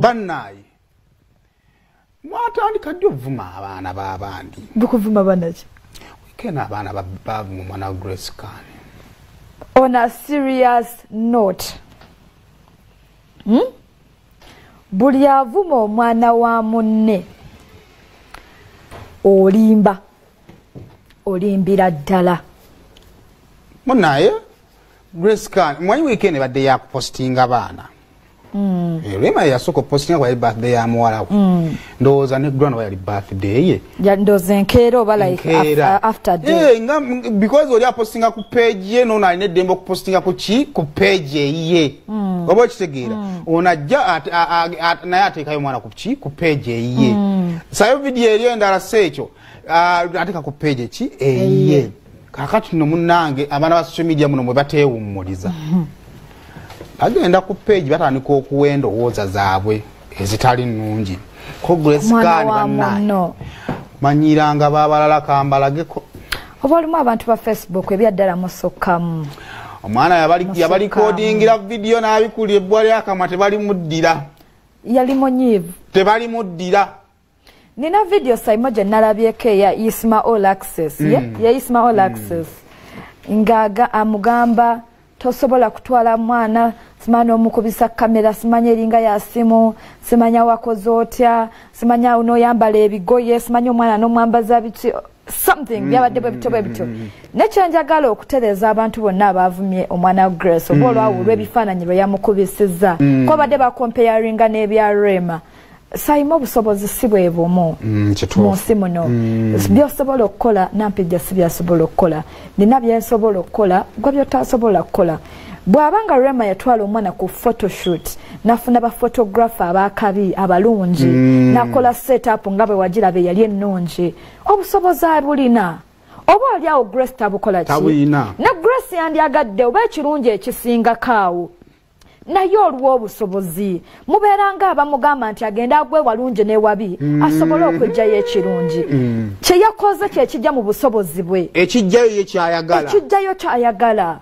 Bannaye, mwatandika ddi okuvuma abaana b'abandi? Bukuvuma banaki? Weekend abaana bavuma omwana wa Grace Khan. On a serious note, Buli avuma omwana wa munne olimba, olimbira ddala. Munnaye, Grace Khan mwanyi weekend badde yakupostinga abaana. Rema yasooka okupostinga kwa birthday ya muwala we. Ndowooza ne Grana yali birthday ye. Ya ndowooza enkeera oba like after day. Nga because oli apostinga ku page ye n'ono alina eddembe okupostinga ku ki? Ku page eyiye. Oba okitegeera. Ono ajja naye ateekayo omwana ku ki? Ku page eyiye. Sayo video eri endala si ekyo. Ateeka ku page ki? Eyiye. Kaakati nno munnange abaana ba social media muno mwe bateewummuliza. Bagenda ku page batandika okuwa endowooza zaabwe ezitali nnungi. Ko Grace Khan bannaye manyiranga baabalala kambalageko. Oba olimu abantu ba Facebook ebyaddala musokkamu. Omwana yabalikodingira vidiyo n'abikula ebbwa lyakamwa tebalimuddira. Yali munyiivu. Tebalimuddira. Nina video Saimo gye nalabyeko eya Isma All Access. Ya Isma All Access. Nga amugamba tosobola kutwala mwana, simanya omukubisa kamera, simanya eringa ya simu, simanya wakoze otya, simanya onoyambala ebigoye, simanya omwana n'omwambaza biki, something byabadde bwe bityo bwe bityo. Nekyenjagala okutereeza abantu bonna abaavumye omwana Grace oba olwawo olw'ebifaananyi lwe yamukubisizza, ko badde bakomparinga n'ebya Rema. Saimo obusobozi si bwe bumu mu nsi muno. By'osobola okukola Nampijja si by'asobola okukola, nina byensobola okukola gwe by'otasobola kukola. Bw'abanga Rema yatwala omwana ku photoshoot n'afuna ba photographer abakabi abalungi, n'akola setup nga bwe wagiraba eyali ennungi, obusobozi abulina. Oba oli awo Grace tabukola ki? Ne Grace yandyagadde oba ekirungi ekisingako awo, naye olw'obusobozi mubeera nga abamugamba nti agenda agwe walungi n'ewabi asobole okuggyayo ekirungi. Kye yakoze kye kijja mu busobozi bwe, ekijjayo ye kyayagala, ekijjayo kyayagala.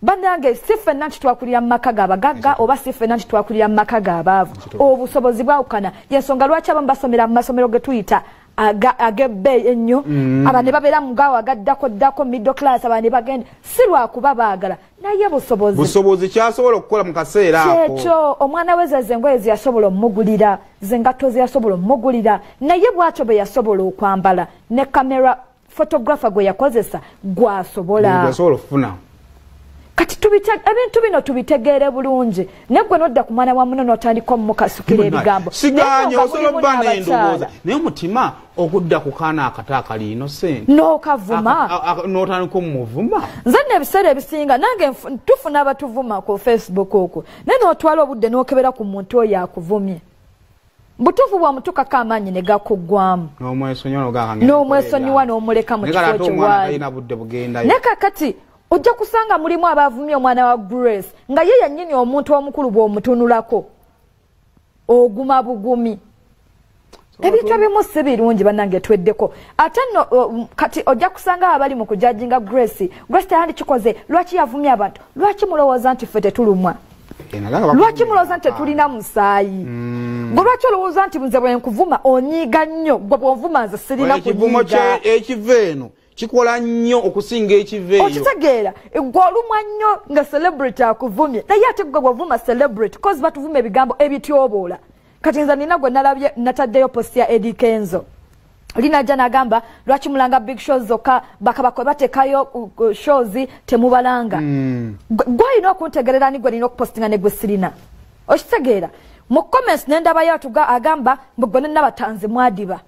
Bannange si ffenna nti twakulira mu maka g'abagagga oba si ffenna nti twakulira mu maka g'abaavu, obusobozi bwawukana. Y'ensonga lwaki abamu basomera mu masomero ge tuyita ag'ebbeeyi ennyo, aba ne babeera mu gaawo agaddako ddako middle class, aba ne bagenda si lwakuba baagala, naye busobozi. Busobozi kyasobola okukola mu kaseera ako. Kyekyo omwana we ze engoye ze yasobola omugulira, ze engatto ze yasobola omugulira, naye bw'atyo bwe yasobola okwambala ne kamera photographer gwe yakozesa gwasobola. Gwasobola okufuna. Kati ebintu bino tubitegeere bulungi. Naye gwe nodda ku mwana wa muno n'otandika omukasukira ebigambo. Siganye osobola okuba n'endowooza, naye omutima okudda ku kaana akato akali innocent n'okavuma, n'otandika omuvuma. Nze nno ebiseera ebisinga nange tufuna abatuvuma ku Facebook okwo, naye n'otwala obudde n'okebera ku muntu oyo akuvumye. Butuufu bw'omutukako amaanyi ne gakuggwamu, n'omwesonyiwa n'omuleka mu kifo kye waali. Naye kakati ojja kusanga mulimu abavumye omwana wa Grace nga ye yennyini omuntu omukulu bw'omutunulako oguma bugumi. Ebintu ebimu si birungi bannange, tweddeko. Ate nno kati ojja kusanga abali mu kujajinga Grace. Grace teyandikikoze, lwaki yavumye abantu? Lwaki mulowooza nti ffe tetulumwa? Lwaki mulowooza nti tetulina musaayi? Gwe lwaki olowooza nti nze bwe nkuvuma onyiiga nnyo? Gwe bw'onvuma nze sirina kunyiiga. Ekivo eno kikola nnyo okusinga ekiva eyo. Okitegeera, gwe olumwa nnyo nga celebrity akuvumye, naye ate gwe bw'ovuma celebrity, cause batuvuma ebigambo ebityoboola. Kati nze nina gwe nalabye nataddeyo post ya Eddie Kenzo. Linajja n'agamba lwaki mulanga big shows zokka, bakabako bateekayo shows temubalanga. Gwe olina okuntegerera ni gwe nina okupostinga ne gwe sirina. Okitegeera, mu comments ne ndabayo agamba mbu gwe ne nabatanzi mwadiba.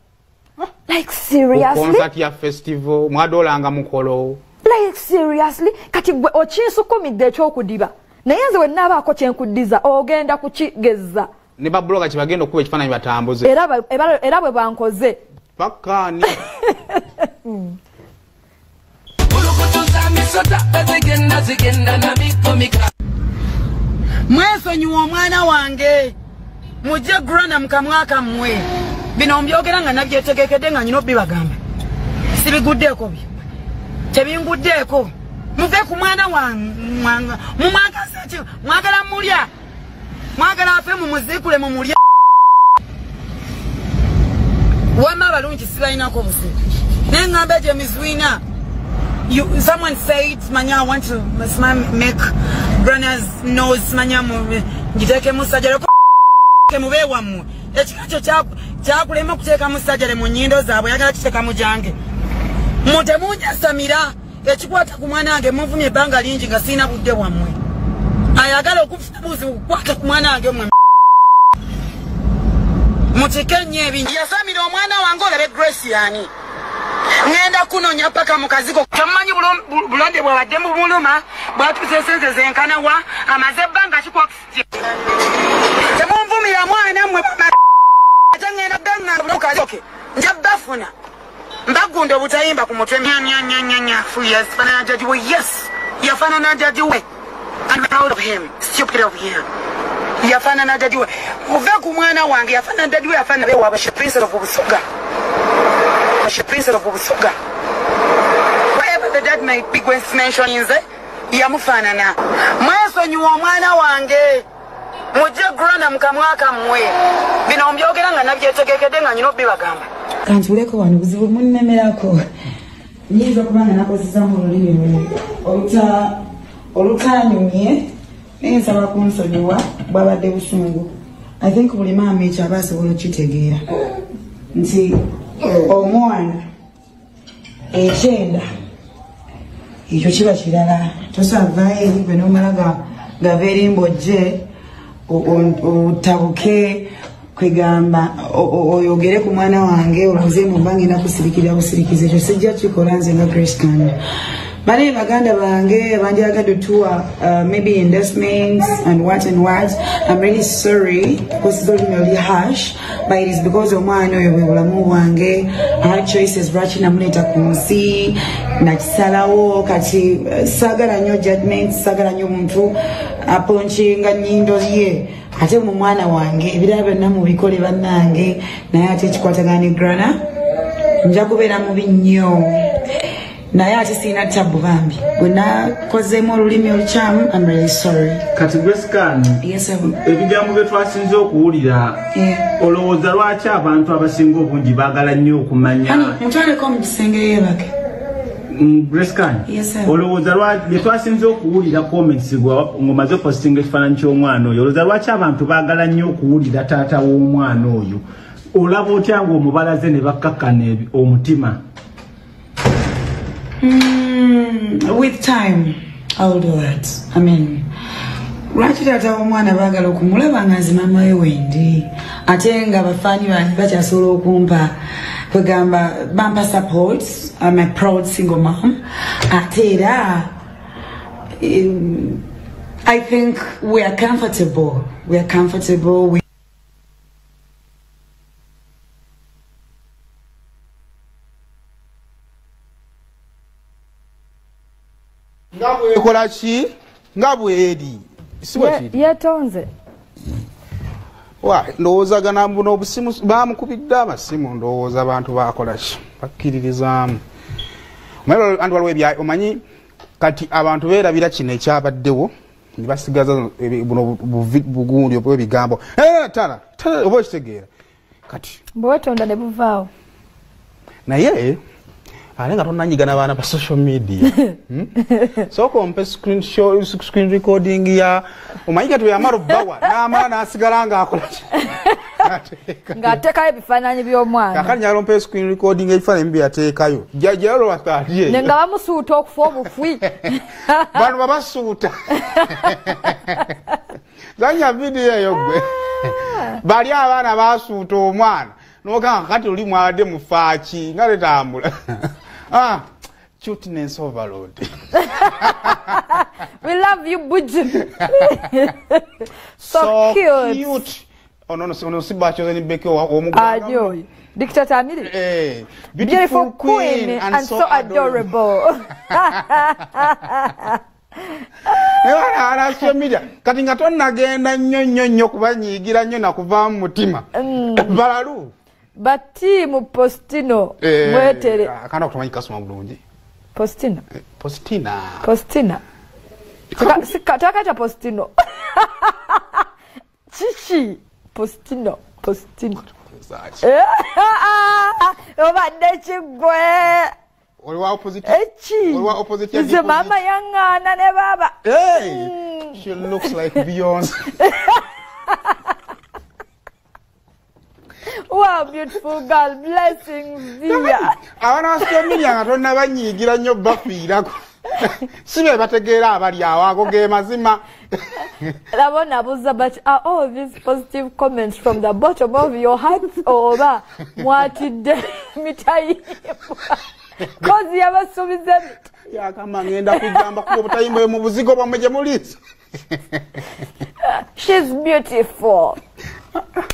Like seriously? Concert ya festival mwadolanga mukolo. Like seriously? Kati gwe okinsukumidde ekyokudiba, naye nze we naabaako kye nkuddiza ogenda kukigeza. Ne babloga kye bagenda okuba ekifaananyi batambuze. Era bwe bankoze. Pakkaani. Mwesonyiwa omwana wange, mujje Grana mu kamwa kammwe. Bino mbyogera nga nabyetegekedde nga nyina obbibagamba. Sibiguddeeko byo, tebinguddeeko. Muve ku mwana wange, mumwagaza ki? Mwagala mulya, mwagala afe mumuzikule mumulye. Wama abalungi sibalinako buzibu. Naye ngamba egyo emizwina. Someone said, manya, I want to make Grana's nose, manya, ngiteekemu sajjale mube wammwe. Ekika kyo kyakulema okuteekamu sajjale mu nnyindo zaabwe, yagala kiteekamu gyange. Mutemunjasamira ekikwata ku mwana wange munvumye ebbanga lingi nga sirina budde bwammwe. Ayagala okufuna buzibu kukwata ku mwana wange mmwe. Mutike nnyo ebingi. Yasamira omwana wange olabe Grace yani. Ngenda kunonya paka mu kaziko. Tamanyi bulonde bwabadde mubuluma, bwatuuse sente zenkana wa, amaze ebbanga kikwakusitya. Temunvumira mwana mmwe ate ngenda banga bukazoke. Nja bafuna. Mbagunda obutayimba ku mutwe nya nya nya nya nya. Yes, faanana judge we. Yes. Yafaanana judge we. I'm proud of him. Stupid of him. Yafaanana judge we. Muve ku mwana wange yafaanana judge we, yafaanana be wabashe princess of Busoga. Princess of Busoga. Wherever the dad might be going to mention nze yamufaanana. Mwesonyiwa omwana wange. Mujje Grana mukamwa kammwe. Bino mbyogera nga nabyetegekedde nga nyina obibagamba. Kantuleko wano buzibu munnemerako. Nyinza okuba nga nakozesaamu olulimi olutanyumye, naye nsaba kunsonyiwa bwabadde busungu. I think buli maama ekyo aba asobola okukitegeera nti omwana ekyenda ekyo kiba kirala. Tosavaayo eri gwe n'omala gava eri mbw'ojje otabuke kwegamba oyogere ku mwana wange olowooze mbu mba ngenda kusirikira busirikizi. Ekyo sijja kikola nze nga Grace Khan. Bane baganda bange banjagadde tuwa maybe endorsements and what and what. I'm really sorry because it's really harsh, but it is because omwana oyo bwe bulamu bwange. I had choices lwaki namuleeta ku nsi nakisalawo. Kati saagala nnyo judgment, saagala nnyo omuntu aponchinga nnyindo ye ate mu mwana wange. Ebirala byonna mubikole bannange, naye ate ekikwatagana ne Grana nja kubeera mubi nnyo. Naye ate sirina tabu bambi, bwe nakozeemu olulimi olukyamu, I'm really sorry. Kati Grace Khan, yes, ebigambo bye twasinze okuwulira, olowooza lwaki abantu abasinga obungi baagala nnyo okumanya? Mutwaleko mu kisenge yeebake. Grace Khan, yes, olowooza lwaki twasinze okuwulira comments ng'omaze postinga ekifaananyi ky'omwana oyo, olowooza lwaki abantu baagala nnyo okuwulira taata w'omwana oyo? Olaba otya ng'omubalaze ne bakkakkana omutima? With time, I will do that. I mean, lwaki taata w'omwana baagala okumulaba nga nze maama we wendi, ate nga bafaani bange bakyasobola okumpa kwegamba bampa support. I'm a proud single mom. Ate era I think we are comfortable. We are comfortable. Ekola ki nga bweri si bwe kiri yetonze. Wa ndowooza gana mbu n'obusimu bamukubidde amasimu, ndowooza abantu bakola ki bakkiririzaamu. Omanyi waliwo ebya omanyi kati abantu beerabira kino ekyabaddewo ne basigaza buno bugundi obw'ebigambo tala tala oba okitegeera kati bwe wetonda ne buvaawo. Naye ate nga tonnanyiga n'abaana ba social media. Sooka ompe screen recording ya omanyi kati bwe yamala obbawa n'amala n'asigala ng'akola ki ng'ateekayo ebifaananyi by'omwana. Kaakati njagala ompe screen recording ebifaananyi bye yateekayo. Jjajja ne nga bamusuuta okufa obufwi. Bano babasuuta. Zanya vidiyo eyo gwe. Bali abaana basuuta omwana. N'ogamba kati oli mwabadde mufaaki nga tetambula. Ah, cuteness overload. We love you, Buju. So cute. Ono si bachoze ni beke omuganda. Ajo. Dictator Amiri. Eh, beautiful queen and so adorable. Naye social media kati nga tonnagenda nnyo nnyo nnyo kubanyiigira nnyo nakuvaamu mutima. Balalu. Bati mu Postino mwetere. Akana okutomanyi kasoma bulungi. Postina. Postina. Postina. Takacha Postino. Chichi. Postino. Postino. Zaaki? Obadde kiggwe. Oli wa opposite. Eki. Oli wa opposite ya Nze deposit. maama yaŋŋaana ne baaba. Hey, she looks like Beyonce. Wow, beautiful girl, blessings dear. Abaana ba social media nga tonnabanyiigira nnyo bafiirako. Si be bategeera abali awo, ago ge mazima. Laba nabuuza, but are all these positive comments from the bottom of your hearts oba mwatidde mitayimbwa? Kozi yabasuubiza emiti. Yakamba ngenda kugamba kuba obutayimbwa mu buzigo bwammwe gye muli. She's beautiful.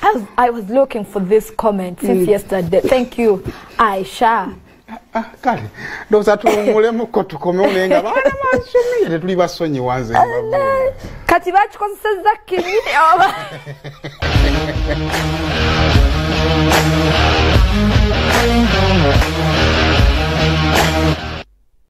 As I was looking for this comment since yesterday. Thank you, Aisha. Kale ndowooza tuwummulemuko tukomewo, naye nga baana ba social media tetuli basonyiwa, nze mbabuulira. Kati bakikozesezza kinyini oba?